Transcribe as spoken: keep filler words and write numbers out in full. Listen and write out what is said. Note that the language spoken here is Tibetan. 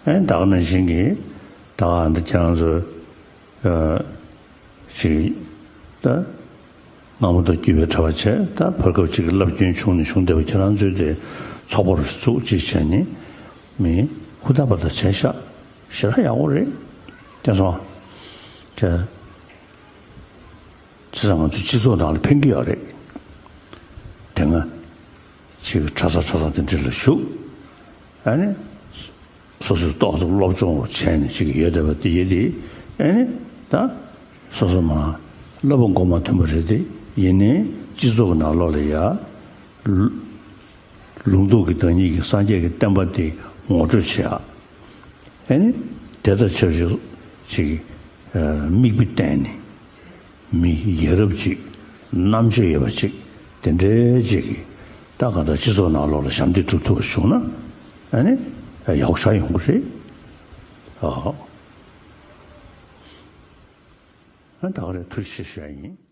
ཨེ་ད་ག་ནང་བཞིན་གྱི་ད་ག་འདི་ཁྱེད་རང་ཚོ་ཨ་ཅིག་ད་སྔ་མོ་དང་བརྒྱུད་པའི་གྲྭ་པ་བྱས། ད་བར་སྐབས་ཅིག་གི་བླ་བསྐྱོན་བྱུང་ནས་བྱུང་བསྡད་པ་ཁྱེད་རང་ཚོས་དེ་ཚོགས་པ་རུ་བཙུགས་ཅིག་བྱས་ནས་མི་ཧུར་ཐག་པ་ད་བྱས་ཤག་ཞེ་དྲག་ཡག་པོ་རེད། དེ་སོང་ཙང་བྱས་ཙང་ང་ཚོའི་སྤྱི་ཚོགས་ནང་ལ་ཕན་གྱི་ཡོད་རེད། དེ་སྔ་ཅིག་གྲྭ་ས་གྲྭ་ས་དེ་འདྲ་ལ་བཞུགས། ཨ་ནི་སོ་སོའི་ཏོག་ཙམ་སློབ་སྦྱོང་བྱས་ནས་ཅིག་ཡོད་བསྡད་པ་དེ་ཡོད་དེ། ཨ་ནི་ད་སོ་སོ་མ་བསླབ་པ་མགོ་མ་ཐོན་པ་རེད་དེ། ཡིན་ནའི་སྤྱི་ཚོགས་ཀྱི་ནང་ལོགས་ལ་ཡ་ལུ་ལུང་རྟོགས་ཀྱི་བདག་ཉིད་ཀྱི་སངས་རྒྱས་ཀྱི་བསྟན་པ་དེ་ངོ་སྤྲོད་བྱེད་ཡ། ཨ་ནི་དེ་དང་ཆབས་ཅིག་ཅིག་མིག་དཔེ་བསྟན་ནས། མི་ཡ་རབས་ཅིག་རྣམ་དཔྱོད་ཡོད་པ་ཅིག་དེ་འདྲའི་ཅིག་གིས་ད་གང་ལྟར་སྤྱི་ཚོགས་ནང་ལོགས་ལ་ཞབས་འདེགས་སྒྲུབ་ཐུབ་པ་བྱུང་ན། ཨ་ནི་ཡག་པོ་ཞེ་དྲག་ཡོང་གི་རེད། ཨ་ཨ་ད་ག་རེ། ཐུགས་རྗེ་ཆེ་ཞུ་ཡ་ཡིན།